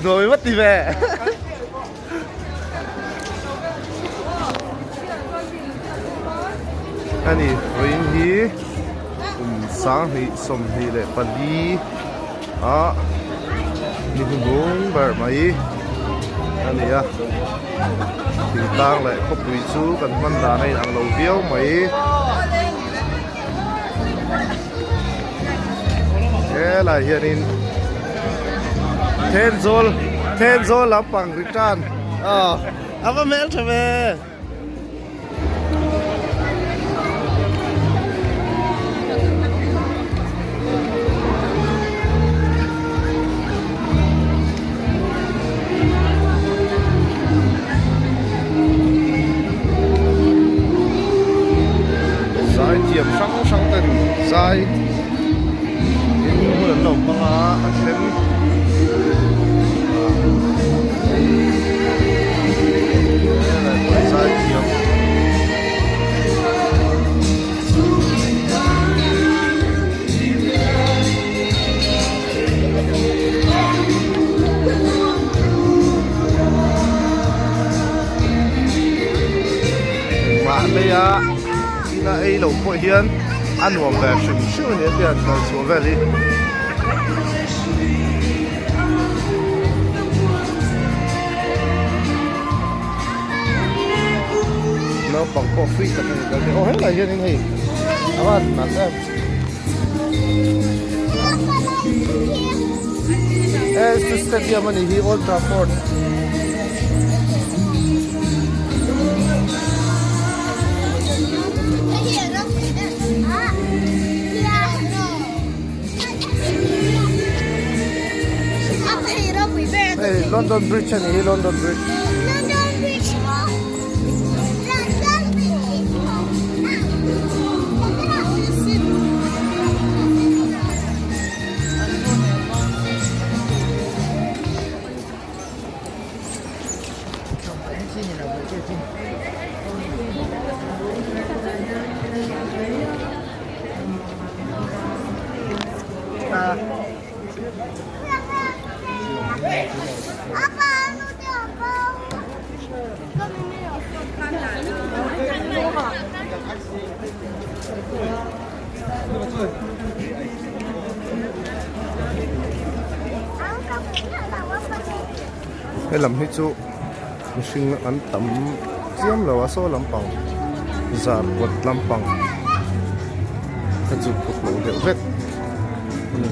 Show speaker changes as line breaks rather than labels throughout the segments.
Nuam i va ti ve. Ani vawiin hi kum 2024 a ni hnuhnung ber mai a ni a thingtlang leh khawpui chu kan hman dan a inang lo viau mai. Helai hianin Thenzawl Thenzawl lampang return aw a va hmel tha ve. Zaithiam hrang hrang ten zai in hun an lo hmang a a then helai pawh zaithiam Mahleia ina ei loh pawh hian a nuam ve hrim hrim a ni a tiang kal chhuah vel hi. Naupang pawh free tak a ni kal thei aw helai hianin hei a van nalh em. He stadium a nih hi Old Trafford. Hei London Bridge a nih hi London Bridge. Helam hi chu mihring an tam chiam lo a saw lampang zar kawt lampang kha chu kawt lo deuh vek a ni.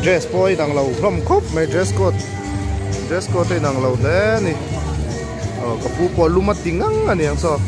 Dress pawh a inang lo hlawm khawp mai dress code dress code a inang lo hle a ni aw ka pu pawh lum a ti ngang a niang saw.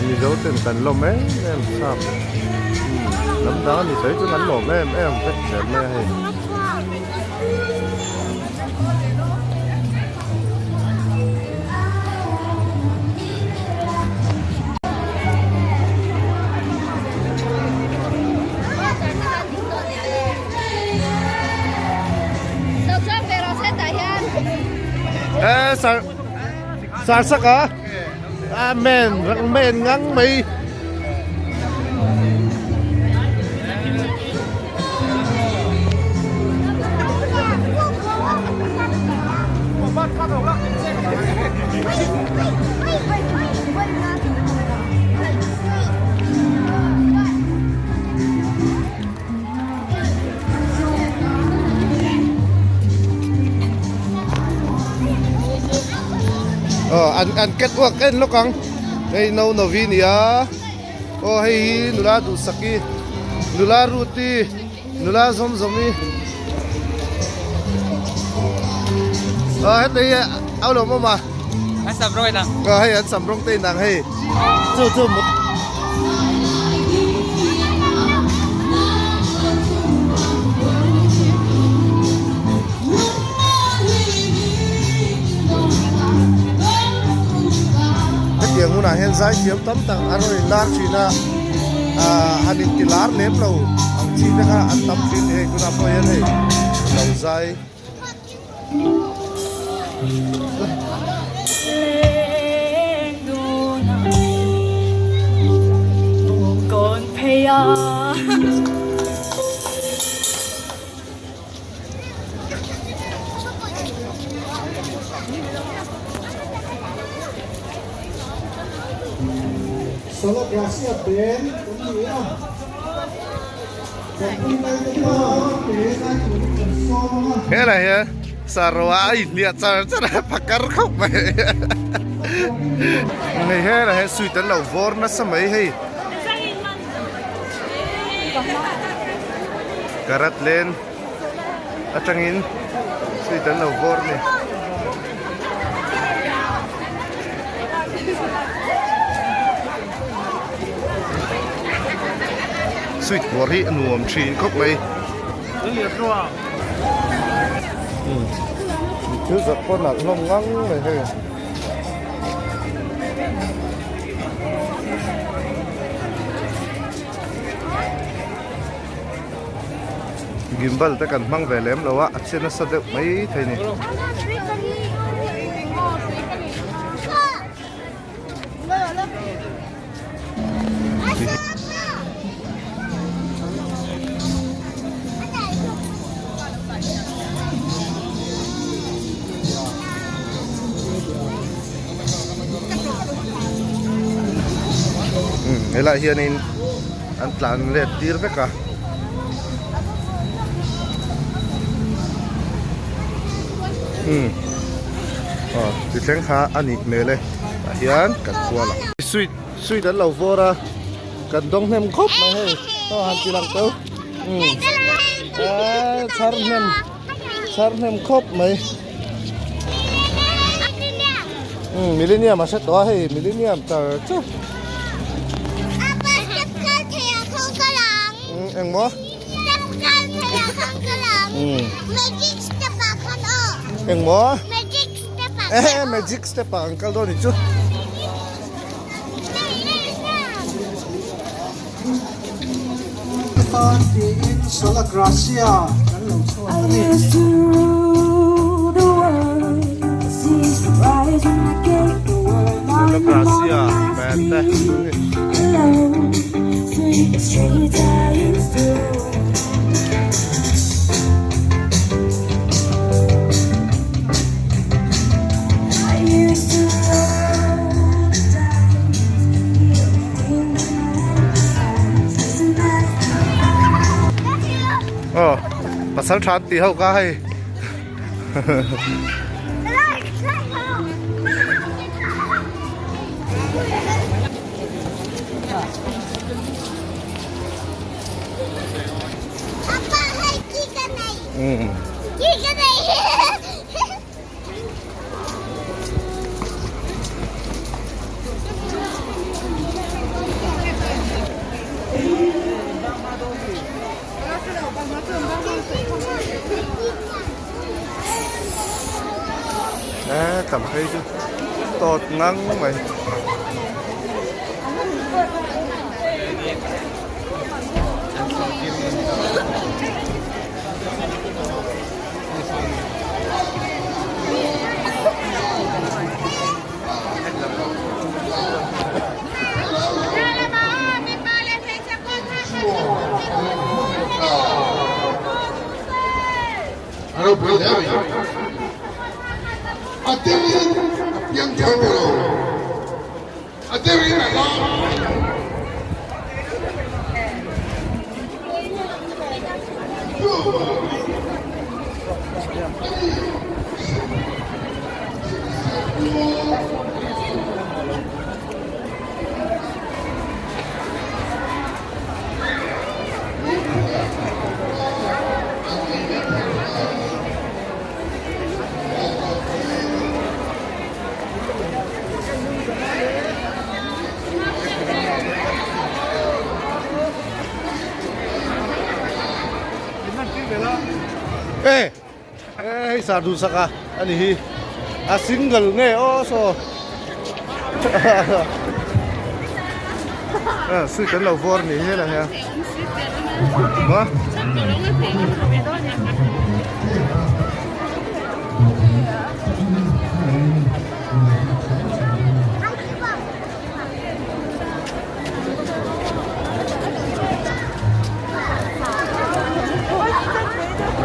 Mizo ten kan lawm em em sap lam dang a ni sawi chu kan lawm em em vek zel mai a hei. Eh sar sar saka amen men ngang mai. Aw an an catwalk en lawk ang hei no novi nia aw hei hi nula duhsaki nula ruti nula zawm zawmi aw heta hi a lo awm a
an sam rawng inang
aw hei an sam rawng te inang hei chu chu Hetiang hunah hian zaithiam tam tak an rawn inlar thin a, ahh han inti lar lem lo ang chi te kha an tam thin hei tunah pawh hian hei lo zai.
Salagracia Band kan ni a, kan pui te pawh band a turin kan sawm ang a.
Helai hian sarua a inhliah char char a phakar khawp mai hei helai hian sweet an lo vawr nasa mai hei. Karat len atangin sweet an lo vawr a ni. Sweet vawr hi a nuam thin khawp mai. Thil zak pawh nalh hlawm ngang mai hei. Gimbal te kan hmang ve lem lo a, a che nasa deuh mai thei ni. Helaiah hianin an tlan let tir vek a. Umm aw ti thleng kha a nih hmel e tah hian kan kual ang. Sweet sweet an lo vawr a kan dawng hnem khawp mai hei aw han ti lang teuh umm eee chhar hnem chhar hnem khawp mai umm millennium a hre tawh a hei millennium char chu. Engmaw? Engmaw? Ehe magic step ah an kal dawn ni chu.
Tan tiin Sola Gracia kan lo chhuak a ni.
Sola Gracia band te an ni. Aw pasal tha an tih ho kha hei. Eee tam phei chu tawt ngang mai.
A deuhin a piang thar ta lo. A deuhin a lar mai lo. Chuvangin ani sawisel rual a ni lo.
Ê hei sar duh sak a ani hi a single nge aw saw sweet an lo vawr ni hi helai hian maw.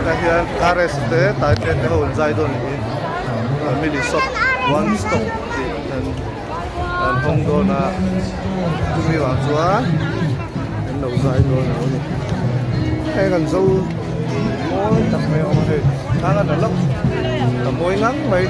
Hetah hian RS te Taipei te ho an zai dawn a ni hi mini shop one stop tih an an hawng dawn a chumi vang chuan an lo zai dawn a lo ni heng kan zo mawi tak mai a awm a hei tlang a la a mawi ngang mai.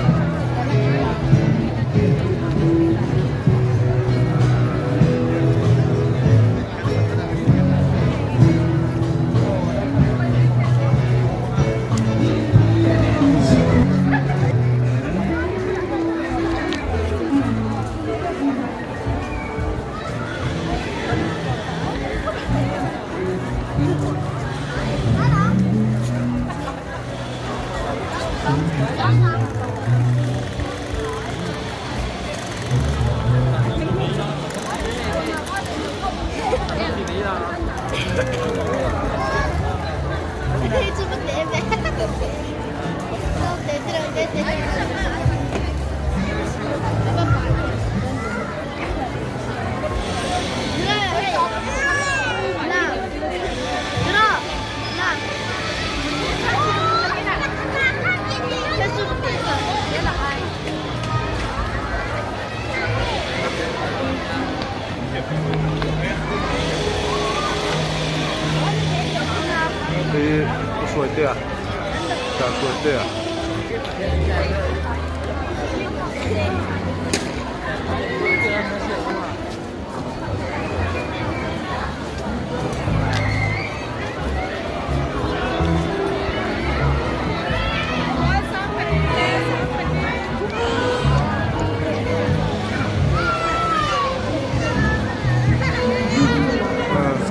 Hi a hruai te a car hruai te a.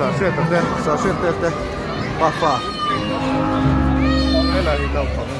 Sahriata te sahriata te pafa helai hi naupang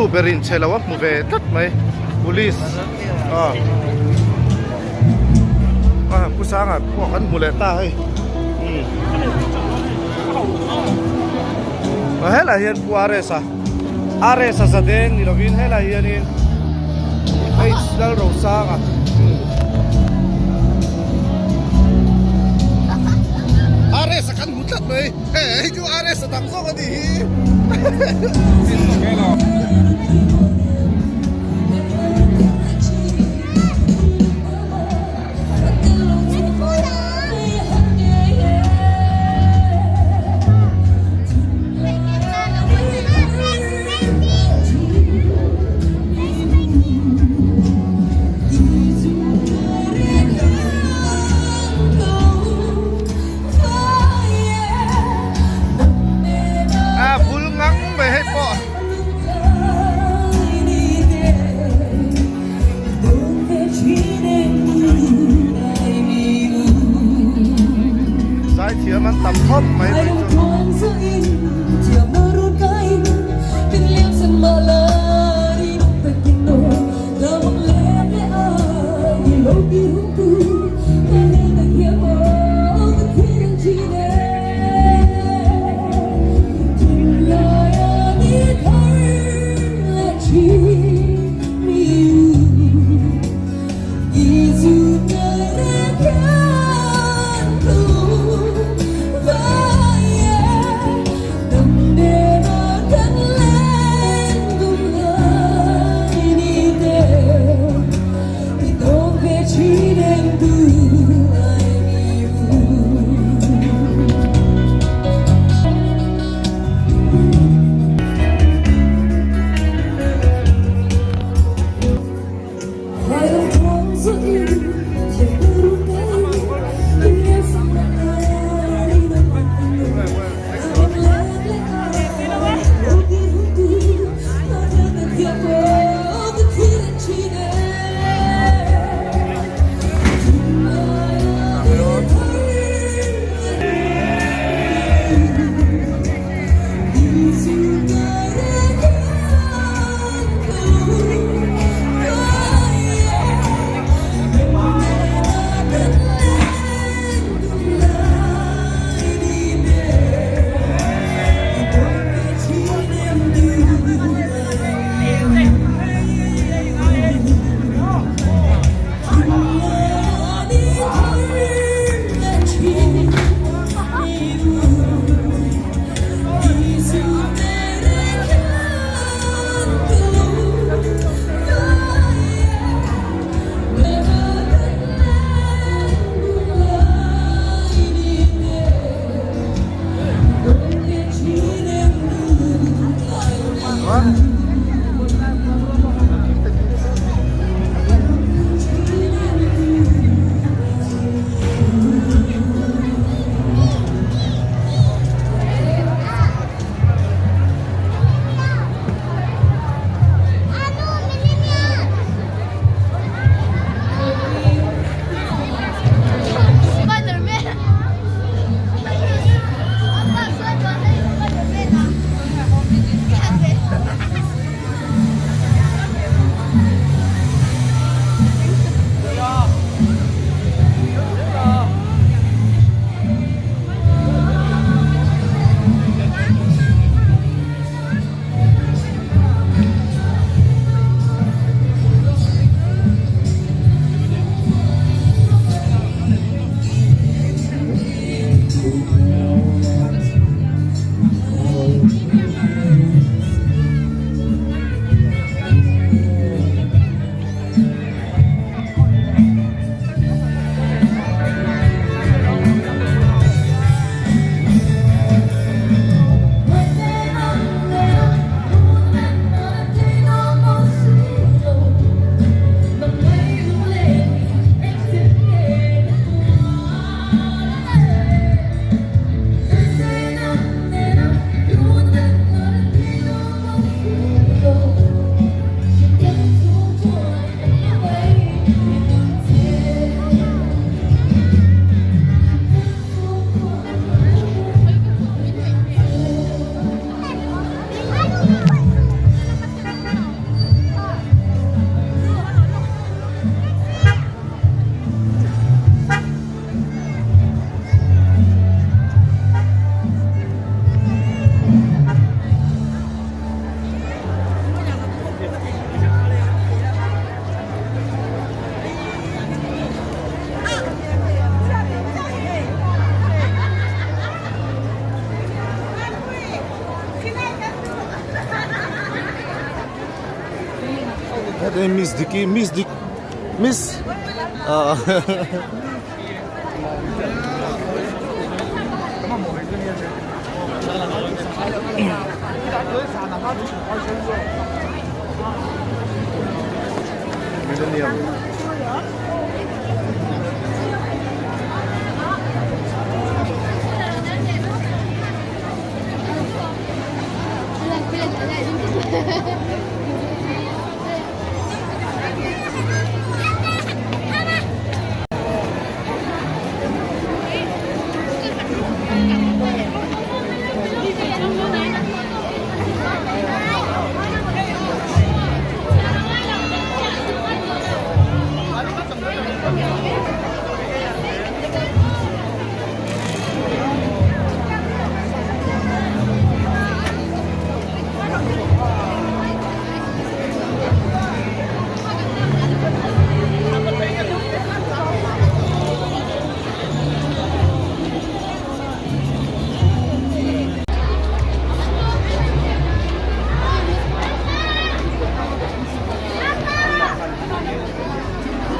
Nu berin chhe lo a hmu ve tlat mai police ah ah pu sanga pawh kan hmu leh ta hei umm ah helai hian pu RS a RS a zadeng ni lovin helai hianin H Lalrosanga umm RS a kan hmu tlat mai. Hei chu RS a dang zawk a nih hi. A vul ngang mai hei pawh. Zaithiam an tam khawp mai mai chu. Hei Miss Diki Miss Dik Miss ah Millennium.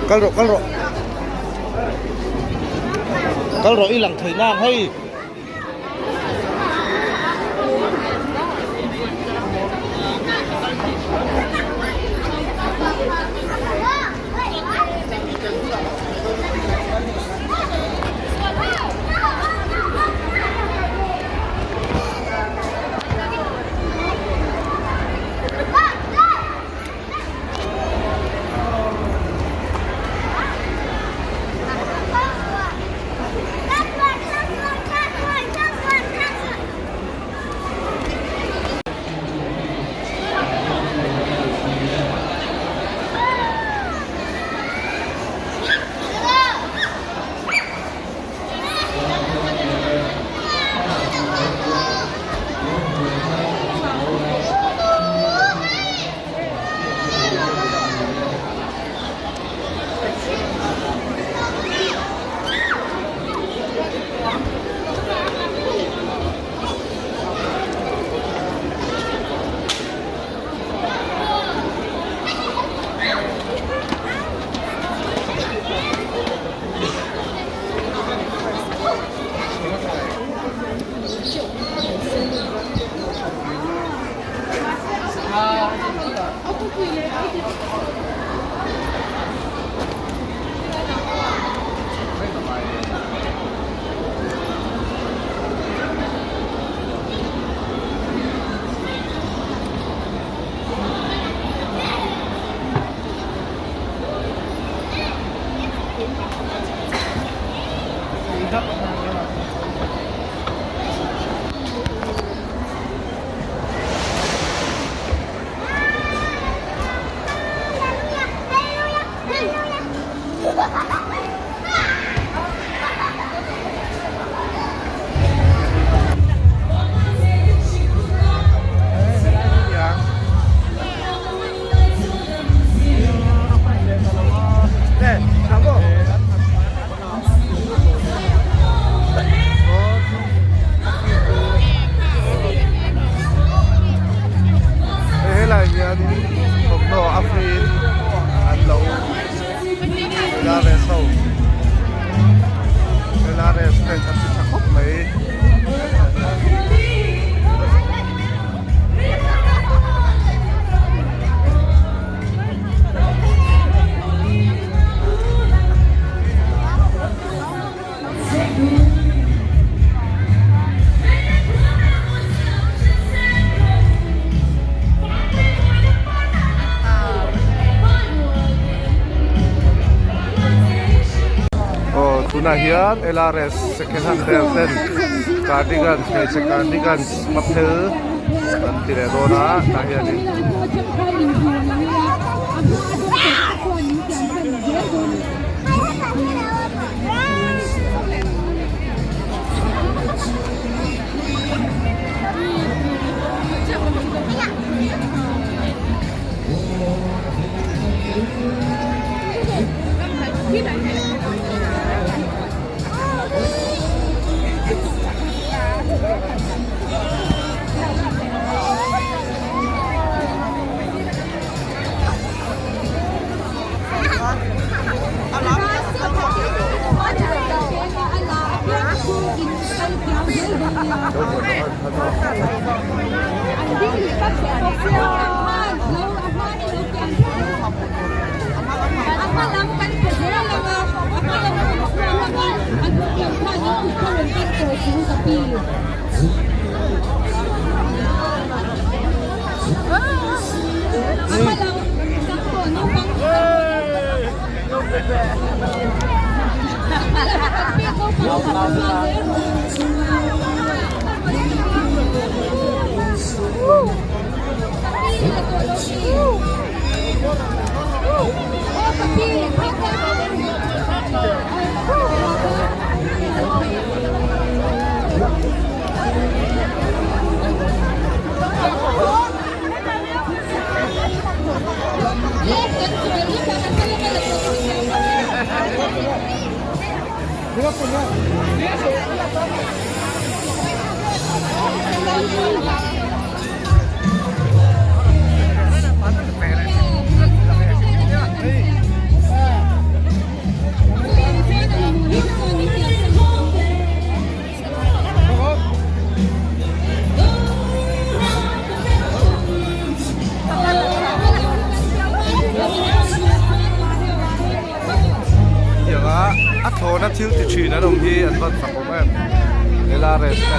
Kal rawh kal rawh kal rawh i lang thei nang hei. Helai hian thawmhnaw a free in an lo la rest ho la rest ten an ti tha khawp mai. Aw tunah hian LRS second hand vel ten cardigans hmeichhe cardigans hmaphel an ti leh dawn a tah hianin. Tianga a thlawna thil ti thin an awm hi an van fak awm em hela rest te.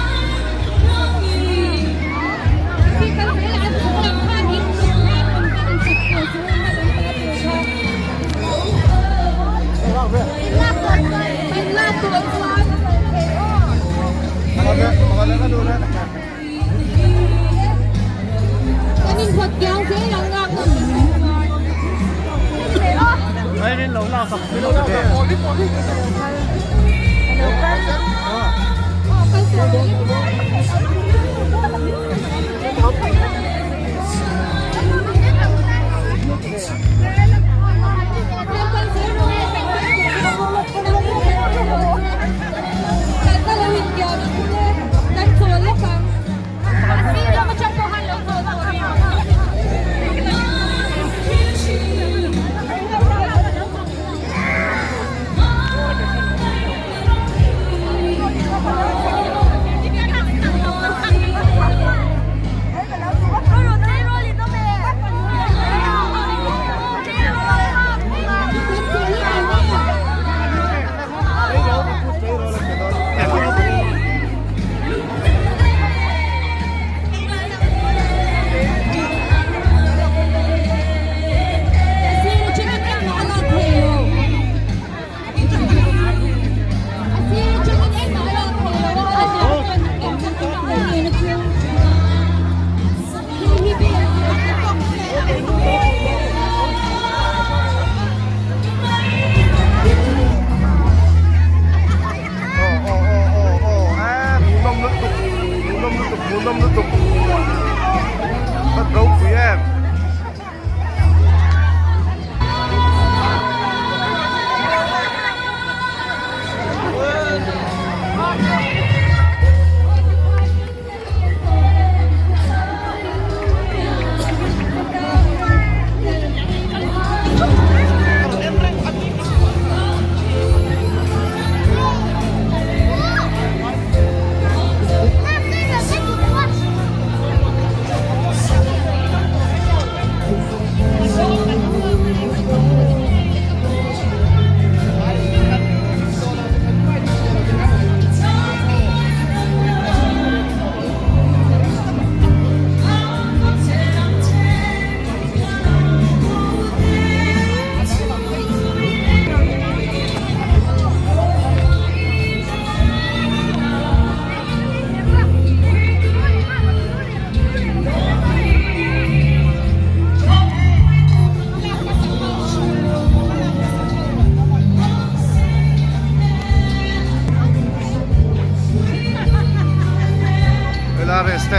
Lrs te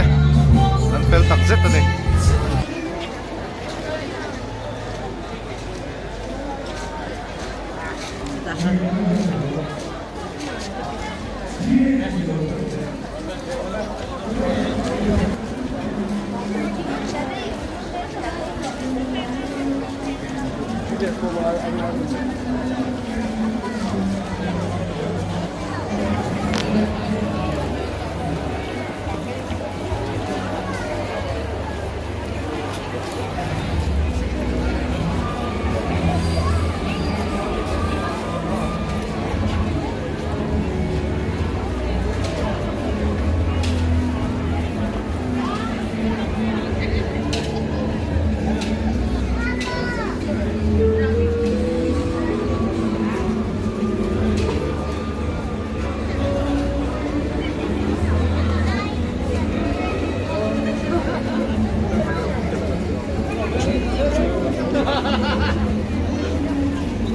an fel tak zet a ni.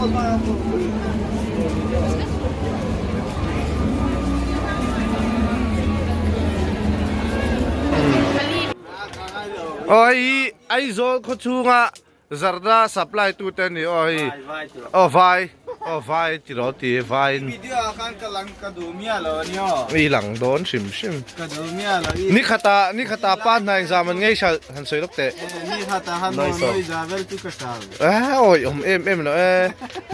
Aw hei hi Aizawl khaw chhunga Zarda supply tu te ani aw hei aw vai aw vai ti rawh ti vai in i lang dawn hrim hrim ni khata ni khata pa hna exam an ngei hralh han sawi lawk teh eh awi awm em em lo e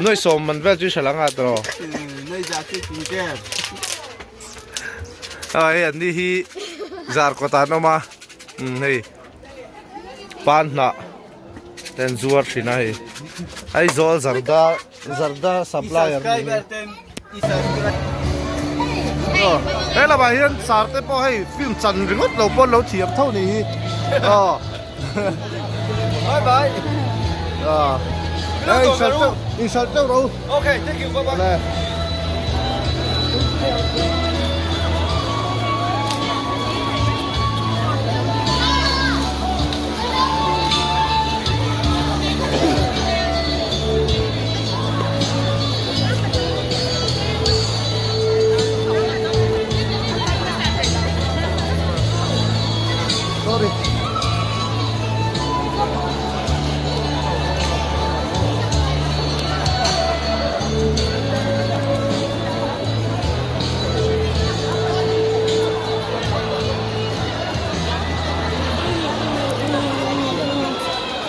nuai sawm man vel chu i hralh ang a tiraw aw hei an ni hi zarkawt ah an awm a hei. Pan hnah te an zuar thin a hei Aizawl zarda zarda supplier ni hi aw he lamah hian sar te pawh hei film chan ringawt lo pawh an lo thiam tho ni hi aw
bye bye
aw hei inhralh teuh inhralh teuh ro
okay thank you bye bye
Sorry.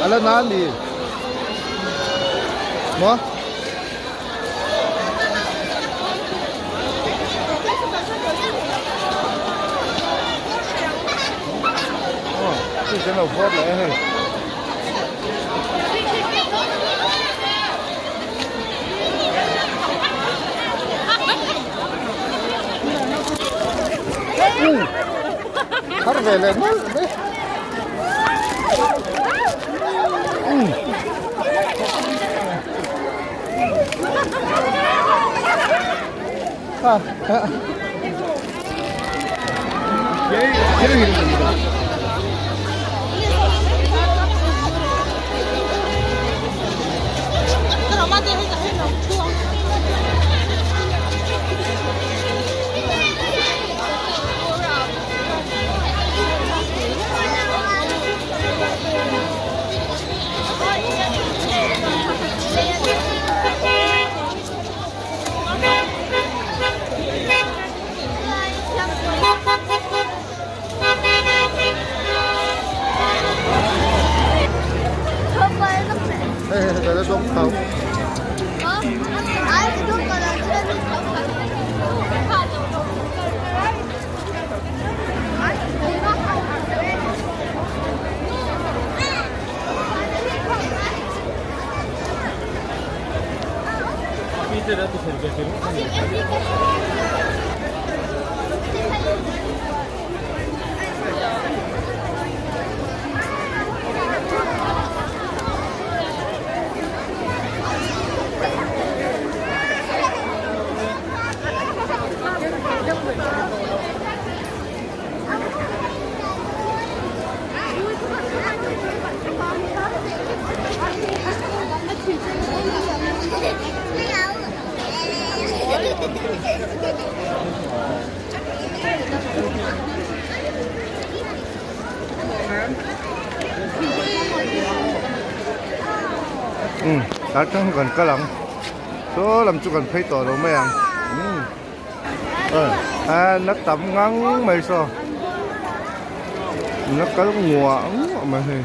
A la na ni maw? Aw, chu kan lo vawt leh a hei. Thar ve leh nawlh mai. Ha ha. Umm tlai tang kan kal ang saw lam chu kan phei tawh lo mai ang umm a na tam ngang mai saw na kal nguah nguah mai hei.